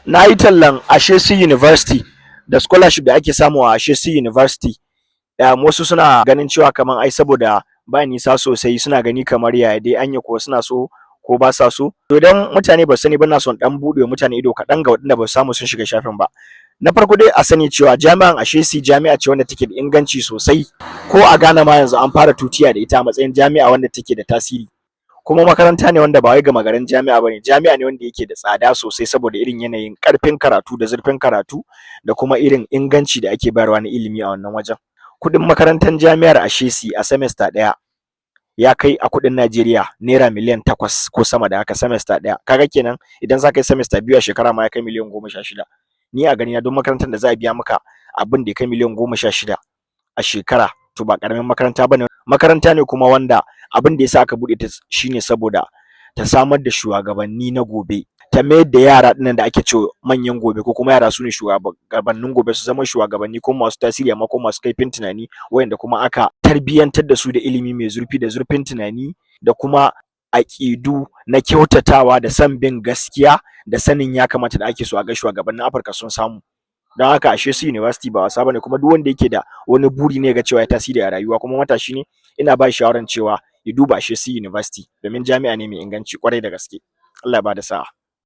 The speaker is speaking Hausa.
Na yi tallan Ashesi University da scholarship da ake samu a Ashesi University. Wasu suna ganin cewa kamar ai saboda ba nisa sosai, suna gani kamar yaya dai, anya ko suna so ko ba sa so. To, idan mutane ba su sani ba, ina son ɗan buɗe wa mutane ido kaɗan ga waɗanda ba su samu sun shiga shafin ba. Na farko dai, a sani cewa jami'an Ashesi jami'a ce wanda take da inganci sosai. Ko a Ghana ma yanzu an fara tutiya da ita a matsayin jami'a wanda take da tasiri. Kuma makaranta ne wanda ba wai gama garin jami'a bane, jami'a ne wanda yake da tsada sosai saboda irin yanayin ƙarfin karatu da zurfin karatu da kuma irin inganci da ake bayarwa na ilimi a wannan wajen. Kuɗin makarantar jami'ar Ashesi a semester ɗaya ya kai a kuɗin Najeriya naira miliyan 8 ko sama da haka, semester ɗaya. Kaga kenan idan za ka yi semester 2 a shekara ma, ya kai miliyan 16. Ni a ganina, duk makarantar da za a biya maka abin da ya kai miliyan 16 a shekara, to ba ƙaramin makaranta bane. Makaranta ne kuma wanda abin da yasa aka buɗe ta shine saboda ta samar da shuwagabanni na gobe, ta mayar da yara ɗinnan da ake cewa manyan gobe, ko kuma yara sune shuwagabannin gobe, su zama shuwagabanni kuma masu tasiri, amma kuma masu kaifin tunani, wa'inda kuma aka tarbiyyantar da su da ilimi mai zurfi da zurfin tunani da kuma aƙidu na kyautatawa da son bin gaskiya da sanin ya kamata da ake so a ga shuwagabannin Afirka sun samu. Don haka Ashesi University ba wasa bane, kuma duk wanda yake da wani buri ne ya ga cewa ya tasiri a rayuwa kuma matashi ne, ina ba shi shawaran cewa ya duba Ashesi University, domin jami'a ne mai inganci ƙwarai da gaske. Allah ya bada sa'a.